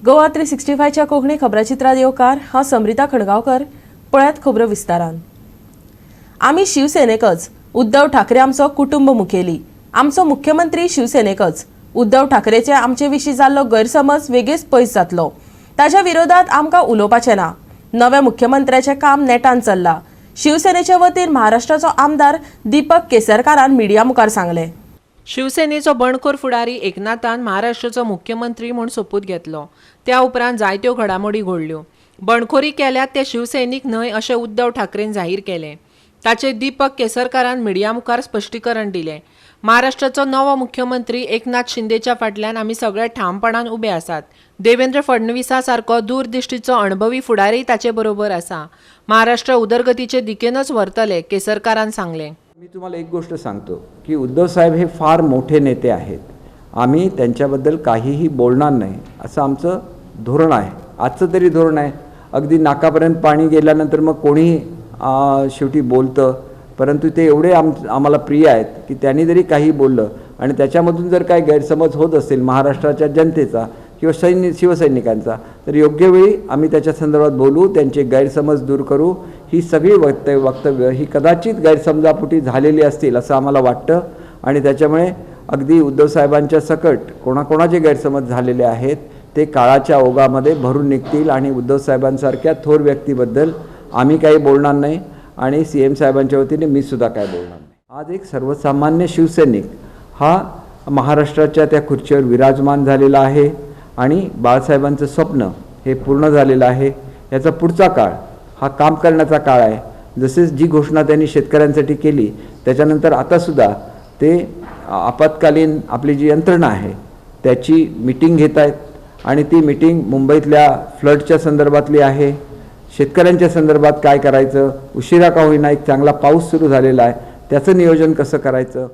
गोवा 365च्या कोंकणी खबराचित्रात येवकार. हांव समरिता खणगांवकर. पळयात खबरो विस्तारान. आमी शिवसेनेकच. उद्धव ठाकरे आमचो कुटुंब मुखेली. आमचो मुख्यमंत्री शिवसेनेकच. उद्धव ठाकरेचे आमचे विशीं जाल्लो गैरसमज वेगीच पयस जातलो. ताच्या विरोधात आमकां उलोवपाचें ना. नव्या मुख्यमंत्र्याचें काम नेटान चल्लां, शिवसेनेचे वतीन महाराष्ट्राचो आमदार दीपक केसरकारान मिडिया मुखार सांगलें. शिवसेनेचो बंडखोर फुडारी एकनाथान महाराष्ट्राचो मुख्यमंत्री म्हूण सोपूत घेतलो. त्या उपरांत जायत्यो घडामोडी घडल्यो. बंडखोरी केल्यात ते शिवसैनीक न्हय अशें उद्धव ठाकरेन जाहीर केलें. ताचेर दीपक केसरकारान मिडिया मुखार स्पश्टीकरण दिलें. महाराष्ट्राचो नवो मुख्यमंत्री एकनाथ शिंदेच्या फाटल्यान आमी सगळे ठामपणान उबे आसात. देवेंद्र फडणवीसा सारको दूरदिश्टीचो अणभवी फुडारीय ताचे बरोबर आसा. महाराष्ट्र उदरगतीचे दिकेनच व्हरतले, केसरकारान सांगलें. मी तुम्हाला एक गोष्ट सांगतो की उद्धव साहेब हे फार मोठे नेते आहेत. आम्ही त्यांच्याबद्दल काहीही बोलणार नाही असं आमचं धोरण आहे. आजचं तरी धोरण आहे. अगदी नाकापर्यंत पाणी गेल्यानंतर मग कोणीही शेवटी बोलतं, परंतु ते एवढे आम्हाला प्रिय आहेत की त्यांनी जरी काही बोललं आणि त्याच्यामधून जर काही गैरसमज होत असेल महाराष्ट्राच्या जनतेचा किंवा शिवसैनिकांचा, तर योग्य वेळी आम्ही त्याच्या संदर्भात बोलू, त्यांचे गैरसमज दूर करू. ही सगळी वक्तव्य ही कदाचित गैरसमजापोटी झालेली असतील असं आम्हाला वाटतं आणि त्याच्यामुळे अगदी उद्धव साहेबांच्या सकट कोणाकोणाचे गैरसमज झालेले आहेत ते काळाच्या ओघामध्ये भरून निघतील आणि उद्धव साहेबांसारख्या थोर व्यक्तीबद्दल आम्ही काही बोलणार नाही आणि सीएम साहेबांच्या वतीने मी सुद्धा काय बोलणार नाही. आज एक सर्वसामान्य शिवसैनिक हा महाराष्ट्राच्या त्या खुर्चीवर विराजमान झालेला आहे आणि बाळासाहेबांचं स्वप्न हे पूर्ण झालेलं आहे. याचा पुढचा काळ हा काम करण्याचा काळ आहे. जसेच जी घोषणा त्यांनी शेतकऱ्यांसाठी केली त्याच्यानंतर आतासुद्धा ते आपत्कालीन आपली जी यंत्रणा आहे त्याची मिटिंग घेत आहेत आणि ती मिटिंग मुंबईतल्या फ्लडच्या संदर्भातली आहे. शेतकऱ्यांच्या संदर्भात काय करायचं, उशिरा का होईना एक चांगला पाऊस सुरू झालेला आहे, त्याचं नियोजन कसं करायचं.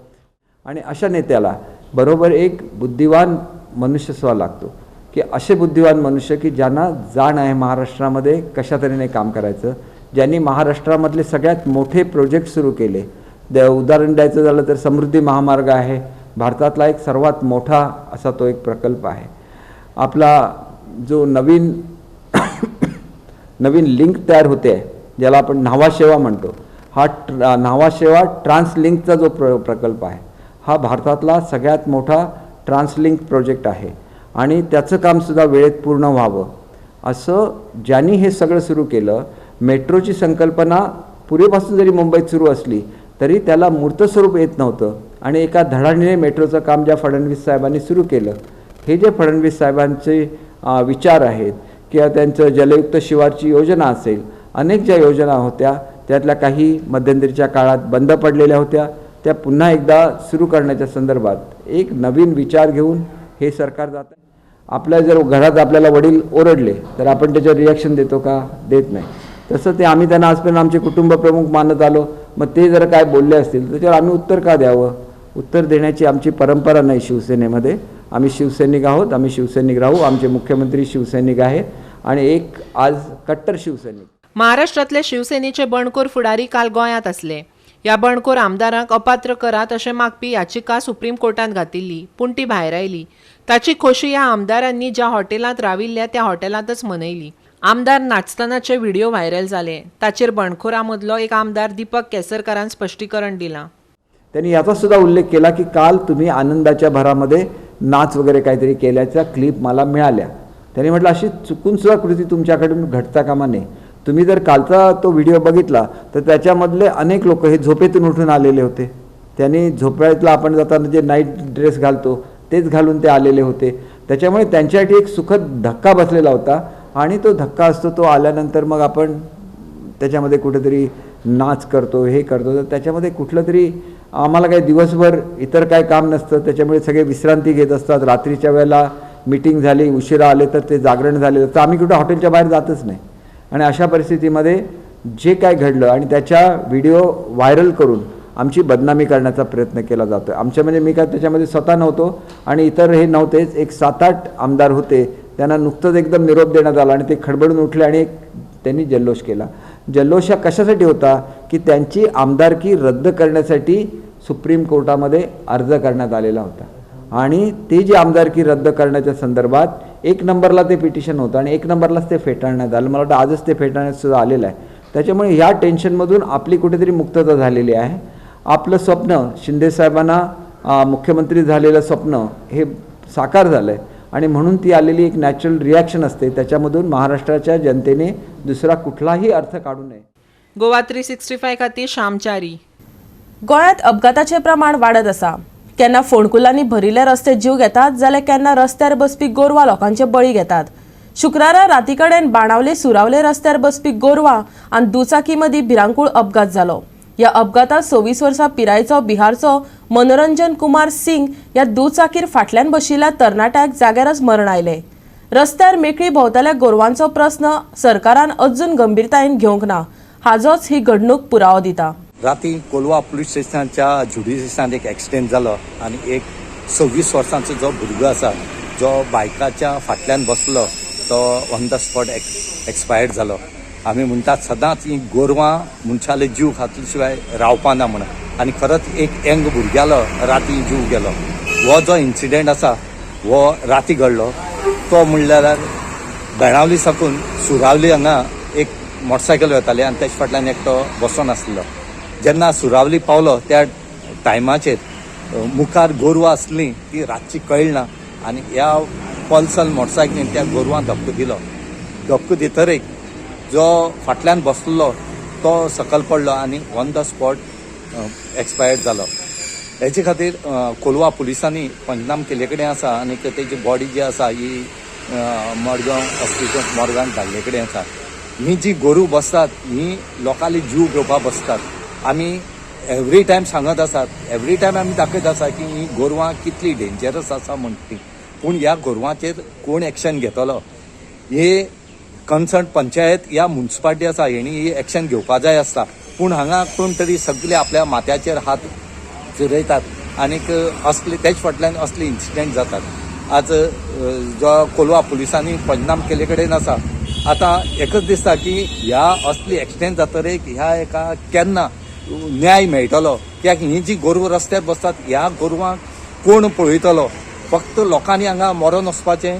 आणि अशा नेत्याला बरोबर एक बुद्धिवान मनुष्यस्व लागतो की असे बुद्धिवान मनुष्य की ज्यांना जाण आहे महाराष्ट्रामध्ये कशा तऱ्हेने काम करायचं, ज्यांनी महाराष्ट्रामधले सगळ्यात मोठे प्रोजेक्ट सुरू केले. उदाहरण द्यायचं झालं तर समृद्धी महामार्ग आहे, भारतातला एक सर्वात मोठा असा तो एक प्रकल्प आहे. आपला जो नवीन नवीन लिंक तयार होते ज्याला आपण न्हावाशेवा म्हणतो, हा न्हावाशेवा ट्रान्सलिंकचा जो प्रकल्प आहे हा भारतातला सगळ्यात मोठा ट्रान्सलिंक प्रोजेक्ट आहे आणि त्याचं कामसुद्धा वेळेत पूर्ण व्हावं असं ज्यांनी हे सगळं सुरू केलं. मेट्रोची संकल्पना पूर्वीपासून जरी मुंबईत सुरू असली तरी त्याला मूर्त स्वरूप येत नव्हतं आणि एका धडाडीने मेट्रोचं काम ज्या फडणवीस साहेबांनी सुरू केलं, हे जे फडणवीस साहेबांचे विचार आहेत किंवा त्यांचं जलयुक्त शिवारची योजना असेल, अनेक ज्या योजना होत्या त्यातल्या काही मध्यंतरीच्या काळात बंद पडलेल्या होत्या, त्या पुन्हा एकदा सुरू करण्याच्या संदर्भात एक नवीन विचार घेऊन हे सरकार जात आहे. आपल्या जर घरात आपल्याला वडील ओरडले तर आपण त्याच्यावर रिॲक्शन देतो का? देत नाही. तसं ते आम्ही त्यांना आजपर्यंत आमचे कुटुंब प्रमुख मानत आलो, मग ते जर काय बोलले असतील त्याच्यावर आम्ही उत्तर का द्यावं? उत्तर देण्याची आमची परंपरा नाही शिवसेनेमध्ये. आम्ही शिवसैनिक आहोत, आम्ही शिवसैनिक राहू. आमचे मुख्यमंत्री शिवसैनिक आहेत आणि एक आज कट्टर शिवसैनिक. महाराष्ट्रातले शिवसेनेचे बंडखोर फुडारी काल गोंयांत आसले. ह्या बंडखोर आमदारांक अपात्र करात अशें मागपी याचिका सुप्रीम कोर्टांत घातिल्ली, पूण ती भायर आयली. ताची खोशी ह्या आमदारांनी ज्या हॉटेलांत राविल्ल्या त्या हॉटेलांतच मनयली. आमदार नाचतनाचे व्हिडिओ व्हायरल जाले. ताचेर बंडखोरां मदलो एक आमदार दीपक केसरकारान स्पश्टीकरण दिलां. त्यांनी याचा सुद्धा उल्लेख केला की काल तुम्ही आनंदाच्या भरामध्ये नाच वगैरे काहीतरी केल्याचा क्लिप मला मिळाल्या. त्यांनी म्हटलं अशी चुकून सुद्धा कृती तुमच्याकडून घडता कामा नये. तुम्ही जर कालचा तो व्हिडिओ बघितला तर त्याच्यामधले अनेक लोक हे झोपेतून उठून आलेले होते. त्यांनी झोपेतला आपण जाताना जे नाईट ड्रेस घालतो तेच घालून ते आलेले होते. त्याच्यामुळे त्यांच्यासाठी एक सुखद धक्का बसलेला होता आणि तो धक्का असतो तो आल्यानंतर मग आपण त्याच्यामध्ये कुठेतरी नाच करतो, हे करतो. तर त्याच्यामध्ये कुठलं तरी आम्हाला काही दिवसभर इतर काय काम नसतं, त्याच्यामुळे सगळे विश्रांती घेत असतात. रात्रीच्या वेळेला मीटिंग झाली, उशिरा आले तर ते जागरण झाले तर आम्ही कुठं हॉटेलच्या बाहेर जातच नाही. आणि अशा परिस्थितीमध्ये जे काय घडलं आणि त्याच्या व्हिडिओ व्हायरल करून आमची बदनामी करण्याचा प्रयत्न केला जातो आहे. आमच्या म्हणजे मी काय त्याच्यामध्ये स्वतः नव्हतो आणि इतर हे नव्हतेच, एक 7-8 आमदार होते, त्यांना नुकतंच एकदम निरोप देण्यात आला आणि ते खडबडून उठले आणि एक त्यांनी जल्लोष केला. जल्लोष हा कशासाठी होता की त्यांची आमदारकी रद्द करण्यासाठी सुप्रीम कोर्टामध्ये अर्ज करण्यात आलेला होता आणि ते जी आमदारकी रद्द करण्याच्या संदर्भात एक नंबरला ते पिटिशन होतं आणि एक नंबरलाच ते फेटाळण्यात आलं. मला वाटतं आजच ते फेटाळण्यात सुद्धा आलेलं आहे. त्याच्यामुळे ह्या टेन्शनमधून आपली कुठेतरी मुक्तता झालेली आहे. आपलं स्वप्न, शिंदेसाहेबांना मुख्यमंत्री झालेलं स्वप्न हे साकार झालं आहे आणि म्हणून ती आलेली एक नॅचरल रिॲक्शन असते. त्याच्यामधून महाराष्ट्राच्या जनतेने दुसरा कुठलाही अर्थ काढू नये. गोवा 365 खातीर श्यामचारी. गोंयांत अपघाताचें प्रमाण वाडत आसा. केन्ना फोंडकुलांनी भरिल्ले रस्ते जीव घेतात जाल्यार केन्ना रस्त्यार बसपी गोरवां लोकांचे बळी घेतात. शुक्रारा राती कडेन बाणावले सुरावले रस्त्यार बसपी गोरवां आनी दुचाकी मदीं भिरांकूळ अपघात जालो. ह्या अपघातात 26 वर्सां पिरायेचो बिहारचो मनोरंजन कुमार सिंग ह्या दुचाकीर फाटल्यान बशिल्ल्या तरणाट्याक जाग्यारच मरण आयलें. रस्त्यार मेकळी भोंवतल्या गोरवांचो प्रस्न सरकारान अजून गंभीरतायेन घेवंक ना हाजोच ही घडणूक पुरावो दिता. राती कोलवा पुलीस स्टेशनाच्या ज्युडिशनात एक एक्सिडेंट जालो आनी एक 26 वर्सांचो जो भुरगो आसा जो बायकाच्या फाटल्यान बसलो तो ऑन the spot expired जालो. आमी म्हणटात सदांच ही गोरवां मनशाले जीव खातले शिवाय रावपा ना म्हणून, आनी खरंच एक यंग भुरग्यालो राती जीव गेलो. हो जो इन्सिडेंट आसा हो राती घडलो. तो म्हणल्यार बेणावली साकून सुरावली हांगा एक मोटरसायकल वताली आनी तेच्या फाटल्यान एकटो बसोन आसलो. जेन्ना सुरावली पावलो त्या टायमाचेर मुखार गोरवां आसलीं ती रातची कळना ना आनी ह्या पल्सल मोटरसायकलीन त्या गोरवां धपको दिलो. धपको दितरेक जो फाटल्यान बसलो तो सकयल पडलो आनी ऑन the spot expired जालो. हेचे खातीर कोलवा पुलिसांनी पंचनाम केल्ले कडेन आसा आनी तेजी बॉडी जी आसा ही मडगांव हॉस्पिटल मॉर्गान धाडले कडेन आसा. ही जी गोरू बसतात ही लोकांले जीव घेवपाक बसतात. आमी एवरी टायम सांगत आसात, एवरी टायम आमी दाखयत आसा की ही गोरवां कितली डेंजरस आसा म्हण ती, पूण ह्या गोरवांचेर कोण एक्शन घेतलो हे कन्सर्न पंचायत या मुन्सिपालिटी आसा हेणी ही एक्शन घेवपा जाय आसता. पूण हांगा कोण तरी सगळे आपल्या माथ्याचेर हात फिरयतात आनीक असले तेच फाटल्यान असले इन्सिडेंट जातात. आज जो कोलवा पुलिसांनी पंचनाम केल्ले कडेन आसा. आतां एकच दिसता की ह्या असली एक्सिडेंट जातरीक ह्या एका केन्ना न्याय मेळटलो, कित्याक ही जी गोरवां रस्त्यार बसतात ह्या गोरवांक कोण पळयतलो? फक्त लोकांनी हांगा मरोन वचपाचें,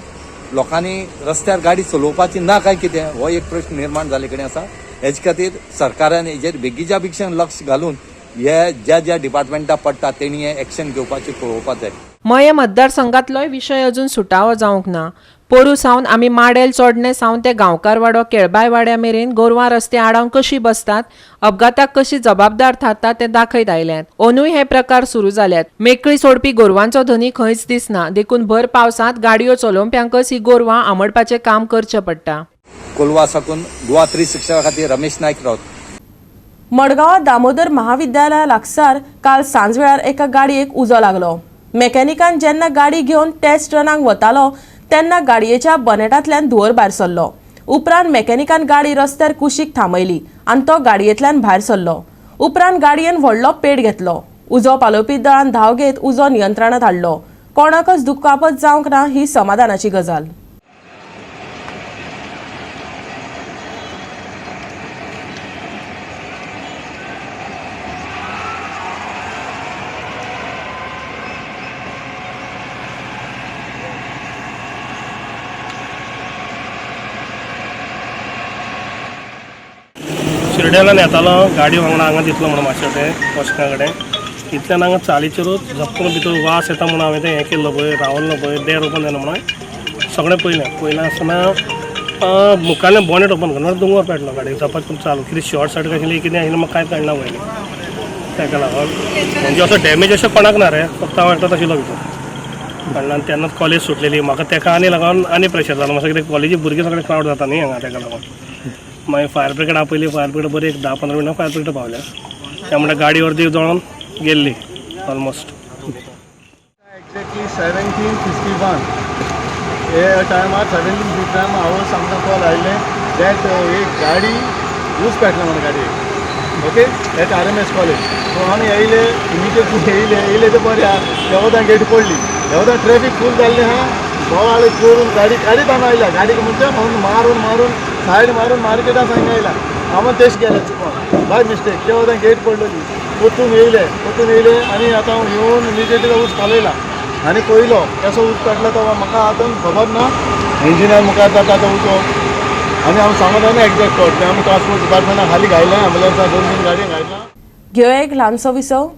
लोकांनी रस्त्यार गाडी चलोवपाची ना काय कितें, हो एक प्रश्न निर्माण जाल्ले कडेन आसा. हेजे खातीर सरकारान हेजेर बेगीच्या बेगीन लक्ष घालून हे ज्या ज्या डिपार्टमेंटा पडटा तेणी हे एक्शन घेवपाची पळोवपाक जाय. मये मतदारसंघातलोय विशय अजून सुटावो जावंक ना. पोरू सावन आमी माडेल चोडणे सावन ते गांवकारवाडो केळबाय वाड्या मेरेन गोरवां रस्ते आडावन कशी बसतात, अपघाताक कशी जबाबदार थारतात ते दाखयत आयल्यात. अंदूय हे प्रकार सुरू जाल्यात. मेकळी सोडपी गोरवांचो धनी खंयच दिसना, देखून भर पावसांत गाडयो चलोवप्यांकच ही गोरवां आमडपाचें काम करचें पडटा. कोलवा साकून गोवा 365 खातीर रमेश नायक रावत. मडगांवां दामोदर महाविद्यालया लागसार काल सांजवेळार एका गाडयेक उजो लागलो. मेकॅनिकान जेन्ना गाडी घेवन टेस्ट रनाक वतालो तेन्ना गाडयेच्या बनेटांतल्यान धुंवर भायर सरलो. उपरांत मेकॅनिकान गाडी रस्त्यार कुशीक थांबयली आनी तो गाडयेंतल्यान भायर सरलो. उपरांत गाडयेन व्हडलो पेट घेतलो. उजो पालोवपी दळान धांव घेत उजो नियंत्रणांत हाडलो. कोणाकच दुखापत जावंक ना ही समाधानाची गजाल. शिर्ड्याल्यान येतालो गाडी वांगडा हांगा दितलो म्हणून मातशें तें वॉशना कडेन इतल्यान हांगा चालीचेरूच झपकून भितर वास येता म्हणून हांवें तें हें केल्लो पळय, रावल्लो पळय, देर ओपन जालें म्हणून सगळें पळयलें. पळयलें आसतना मुखाल्लें बॉनेट ओपन करून दोंगर पेटलो गाडयेक, झपात करून चालू कितें शॉर्ट सर्किट आशिल्ली कितें आशिल्लें म्हाका कांयच कळना पयलीं. ताका लागून म्हणजे असो डॅमेज अशें कोणाक ना रे, फक्त हांव एकटोच आशिल्लो भितर कळ्ळें. आनी तेन्नाच कॉलेज सुटलेली म्हाका, ताका आनी लागून आनी प्रेशर जालो मातसो, कितें कॉलेजी भुरगीं सगळें क्रावड जाता न्ही हांगा, ताका लागून मागीर फायर ब्रिगेड आपयली. फायर ब्रिगेड बरी एक 10-15 मिनटां फायर ब्रिगेड पावल्या. त्या म्हणल्यार गाडी अर्दी जळोन गेल्ली ऑलमोस्ट. एक्झॅक्टली 17:51 हे टायमार 17:51 हांव आमकां कॉल आयिल्लें that एक गाडी ऊस पेटला म्हणून गाडयेक, okay, at RMS college. So आमी येयले इमिजिएटली, येयले ते बरें आहा. देवदां गेट पडली, देवदां ट्रॅफीक फूल जाल्लें आहा. बोवाळ करून गाडी काडीत आमी आयल्या. गाडीक म्हणजे म्हणून मारून मारून सायड मारून मार्केटान सांग आयला. हांव तेश गेले चुकोन बाय मिस्टेक. तेवदां गेट पडलेली, परतून येयले आनी आतां येवन इमिजिएटली ऊस पालयला आनी पळयलो कसो ऊस पेटला तो म्हाका आतां खबर ना. इंजिनियर मुखार जाता तो उदक आनी हांव सांगता न्ही एग्जॅक्ट कळटलें. आमी ट्रान्सपोर्ट डिपार्टमेंटा खाली घायलें एम्बुलन्सा 2-3 गाडयो घायला. घेवया एक ल्हानसो विसव.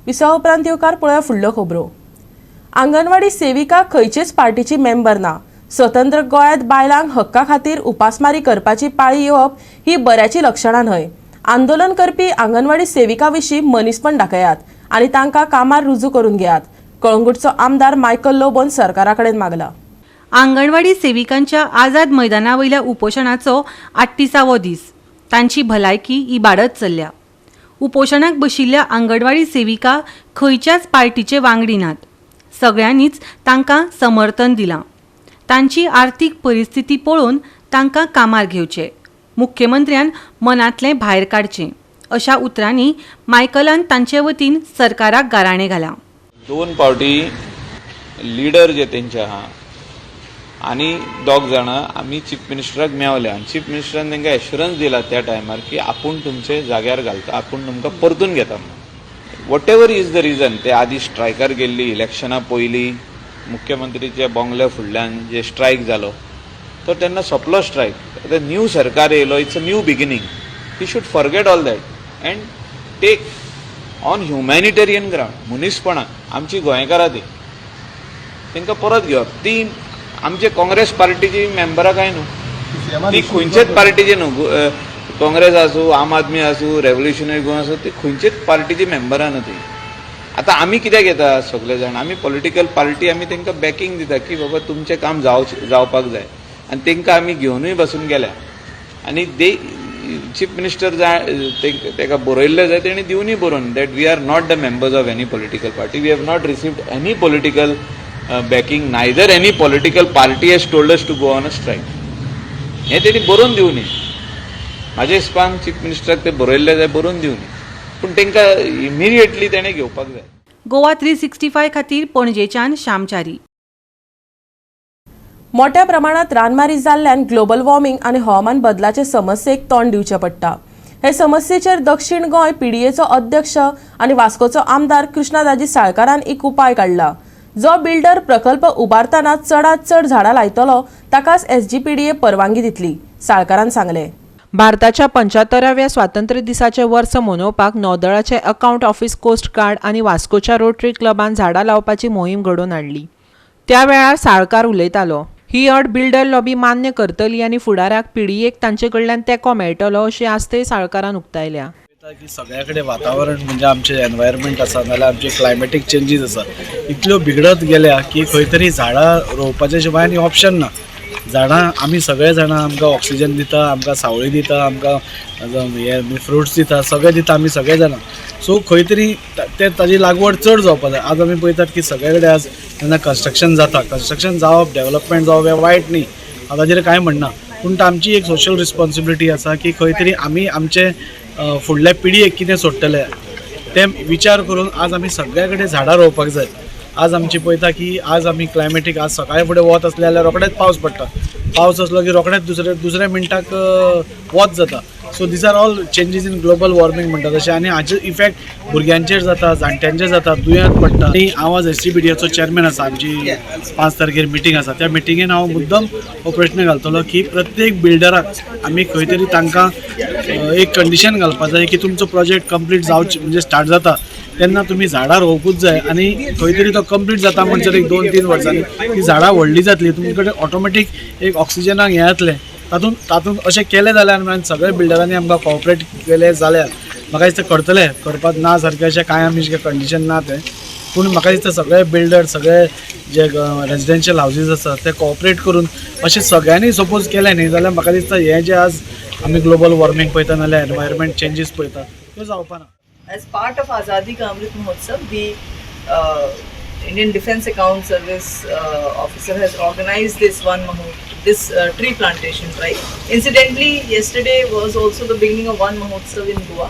विसवा उपरांत येवकार पळोवया फुडल्यो खबरो. आंगणवाडी सेविका खंयचेच पार्टीची मेंबर ना. स्वतंत्र गोंयांत बायलांक हक्का खातीर उपासमारी करपाची पाळी येवप ही बऱ्याची लक्षणां न्हय. आंदोलन करपी आंगणवाडी सेविका विशीं मनीसपण दाखयात आनी तांकां कामार रुजू करून घेयात. कळंगूटचो आमदार मायकल लोबोन सरकारा कडेन मागला. आंगणवाडी सेविकांच्या आझाद मैदाना वयल्या उपोशणाचो 38वो दीस. तांची भलायकी इबाडत चल्ल्या. उपोशणाक बशिल्ल्या आंगणवाडी सेविका खंयच्याच पार्टीचे वांगडी नात. सगळ्यांनीच तांकां समर्थन दिलां. तांची आर्थीक परिस्थिती पळोवन तांकां कामार घेवचे, मुख्यमंत्र्यान मनांतलें भायर काडचें अशा उतरांनी मायकलान तांचे वतीन सरकाराक गाराणें घालां. 2 पावटी लिडर जे तेंचे आहा आनी 2 जाणां आमी चीफ मिनिस्टराक मेवले आनी चीफ मिनिस्टरान तांकां एश्युरन्स दिला त्या टायमार की आपूण तुमचे जाग्यार घालता, आपूण तुमकां परतून घेता म्हणून. Whatever is the reason, ते आदी स्ट्रायकार गेल्ली इलेक्शना पयलीं मुख्यमंत्रीच्या बोंगल्या फुडल्यान जे स्ट्रायक जालो तो तेन्ना सोंपलो स्ट्रायक. आतां न्यू सरकार येयलो, it's a new beginning. He should forget all that and take on humanitarian ground. मनीसपणान आमची गोंयकारां ती तांकां परत घेवप. ती आमचे काँग्रेस पार्टीची मेंबरां काय न्हू, ती खंयचेच पार्टीची न्हू, काँग्रेस आसूं, आम आदमी आसूं, रेव्होल्युशनरी गोवा आसूं, ती खंयचेच पार्टीची मेंबरां न्हू ती. आतां आमी कित्याक येता सगळे जाण, आमी पॉलिटिकल पार्टी, आमी तांकां बॅकींग दिता की बाबा तुमचें काम जावपाक जाय आनी तांकां आमी घेवनूय बसून गेल्या. आनी दे चीफ मिनिस्टर जाय ताका बरयल्लें जाय तेणी दिवनूय बरोवन that we are not the members of any political party, we have not received any political backing, neither any political party has told us to go on a strike. हें तेणी बरोवन दिवनी. म्हाज्या हिसपान चीफ मिनिस्टराक ते बरयल्लें जाय, बरोवन दिवनी, पूण तांकां इमिडिएटली तेणें घेवपाक जाय. गोवा 365 खातीर पणजेच्यान श्यामचारी. मोठ्या प्रमाणात रानमारी जाल्ल्यान ग्लोबल वॉर्मिंग आनी हवामान बदलाचे समस्येक तोंड दिवचें पडटा. हे समस्येचेर दक्षिण गोंय पीडीएचो अध्यक्ष आनी वास्कोचो आमदार कृष्णा दाजी साळकारान एक उपाय काडला. जो बिल्डर प्रकल्प उबारतना चडात चड झाडां लायतलो ताकाच एसजीपीडीए परवानगी दितली, साळकारान सांगलें. भारताच्या 75व्या स्वातंत्र्य दिसाचें वर्स मनोवपाक नौदळाचे अकाउंट ऑफिस कोस्ट गार्ड आनी वास्कोच्या रोटरी क्लबान झाडां लावपाची मोहीम घडोवन हाडली. त्या वेळार साळकार उलयतालो. ही अट बिल्डर लॉबी मान्य करतली आनी फुडाराक पिडीयेक तांचे कडल्यान तेंको मेळटलो अशी आस्तय साळकारान उक्तायल्या. की सगळ्या कडेन वातावरण म्हणजे आमचें एनवायरमेंट आसा नाजाल्यार आमचे क्लायमेटीक चेंजीस आसा इतल्यो बिगडत गेल्या की खंय तरी झाडां रोवपाच्या शिवाय आनी ऑप्शन ना. झाडां आमी सगळे जाणां आमकां ऑक्सिजन दिता, आमकां सावळी दिता, आमकां हे फ्रुट्स दिता, सगळें दिता आमी सगळे जाणां. सो खंय तरी ते ताजी लागवड चड जावपा जाय. आज आमी पळयतात की सगळे कडेन आज जेन्ना कन्स्ट्रक्शन जाता, कन्स्ट्रक्शन जावप, डेवलपमेंट जावप हें वायट न्ही, हांव ताजेर कांय म्हणना, पूण आमची एक सोशल रिस्पॉन्सिबिलिटी आसा की खंय तरी आमी आमचे फुडल्या पिळगेक कितें सोडटले तें विचार करून आज आमी सगळ्या कडेन झाडां रोवपाक जाय. आज आमची पळयता की आज आमी क्लायमेटीक आज सकाळी फुडें वत आसलें जाल्यार रोखडेंच पावस पडटा, पावस आसलो की रोखडेंच दुसऱ्या मिनटाक वत जाता. So these are all changes in global warming म्हणटा तशें, आनी हाचे इफेक्ट भुरग्यांचेर जाता, जाणट्यांचेर जाता, दुयेंत पडटा. आनी हांव आज एसजीपीडीएचो चॅरमॅन आसा, आमची 5 तारखेर मिटींग आसा, त्या मिटिंगेन हांव मुद्दम हो प्रश्न घालतलो की प्रत्येक बिल्डराक आमी खंय तरी तांकां एक कंडिशन घालपा जाय की तुमचो प्रोजेक्ट कंप्लीट जावचे म्हणजे स्टार्ट जाता तेन्ना तुमी झाडां रोवपूच जाय आनी खंय तरी तो कंप्लीट जाता म्हणसर एक 2-3 वर्सांनी ती झाडां व्हडलीं जातली, तुमचे कडेन ऑटोमॅटीक एक ऑक्सिजनाक हें जातलें. तातूंत अशें केलें जाल्यार आनी सगळे बिल्डरांनी आमकां कॉपरेट केलें जाल्यार म्हाका दिसता करतले, करपाक ना सारकें अशें कांय आमी कंडिशन ना तें, पूण म्हाका दिसता सगळे बिल्डर, सगळे जे रेजिडेन्शियल हावजीस आसा ते कॉपरेट करून अशें सगळ्यांनी सपोज केलें न्ही जाल्यार म्हाका दिसता हें जें आज आमी ग्लोबल वॉर्मींग पळयता नाल्यार एनवायरमेंट चेंजीस पळयता त्यो जावपा ना. As part of Azadi Ka Amrit Mahotsav, the Indian Defence Account Service officer has organized this this tree plantation drive. Incidentally, yesterday was also the beginning of Van Mahotsav in Goa,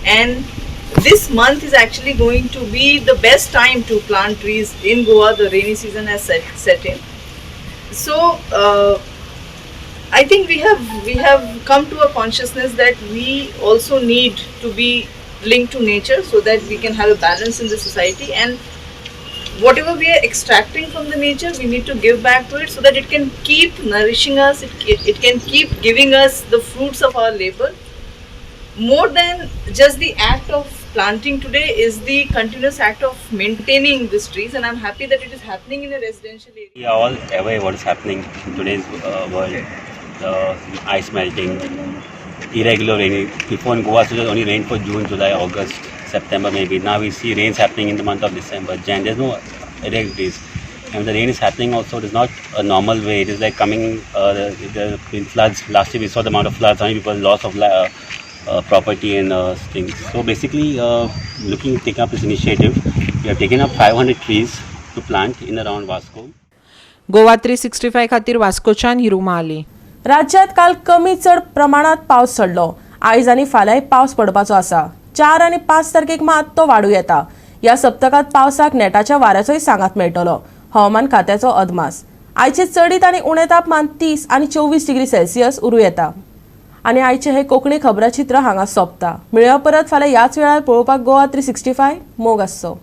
and this month is actually going to be the best time to plant trees in Goa. The rainy season has set in. So I think we have come to a consciousness that we also need to be linked to nature so that we can have a balance in the society, and whatever we are extracting from the nature, we need to give back to it so that it can keep nourishing us, it can keep giving us the fruits of our labor. More than just the act of planting today is the continuous act of maintaining these trees, and I'm happy that it is happening in a residential area. We are all aware what is happening in today's world. The ice melting, irregular rain. Before in Goa, it was only rain for June, July, August, September maybe. Now we see rains happening in the month of December, Jan. There's no irregularities. And the rain is happening also, it is not a normal way. It is like coming, there have been floods. Last year we saw the amount of floods, how many people loss of property and things. So basically, looking to take up this initiative, we have taken up 500 trees to plant in around Vasco. Goa 365 खातीर वास्कोच्यान हिरू महाली. राज्यात काल कमी चड प्रमाणात पावस चडलो. आयज आनी फाल्यांय पावस पडपाचो आसा. 4 आनी 5 तारखेक मात तो वाडूं येता. ह्या सप्तकात पावसाक नेटाच्या वाऱ्याचोय सांगात मेळटलो. हवामान खात्याचो अदमास, आयचे चडीत आनी उणें तापमान 30 आनी 24 डिग्री सेल्सियस उरूं येता. आनी आयचें हें कोंकणी खबराचित्र हांगा सोंपता. मेळया परत फाल्यां ह्याच वेळार. पळोवपाक गोवा 365. मोग आसचो.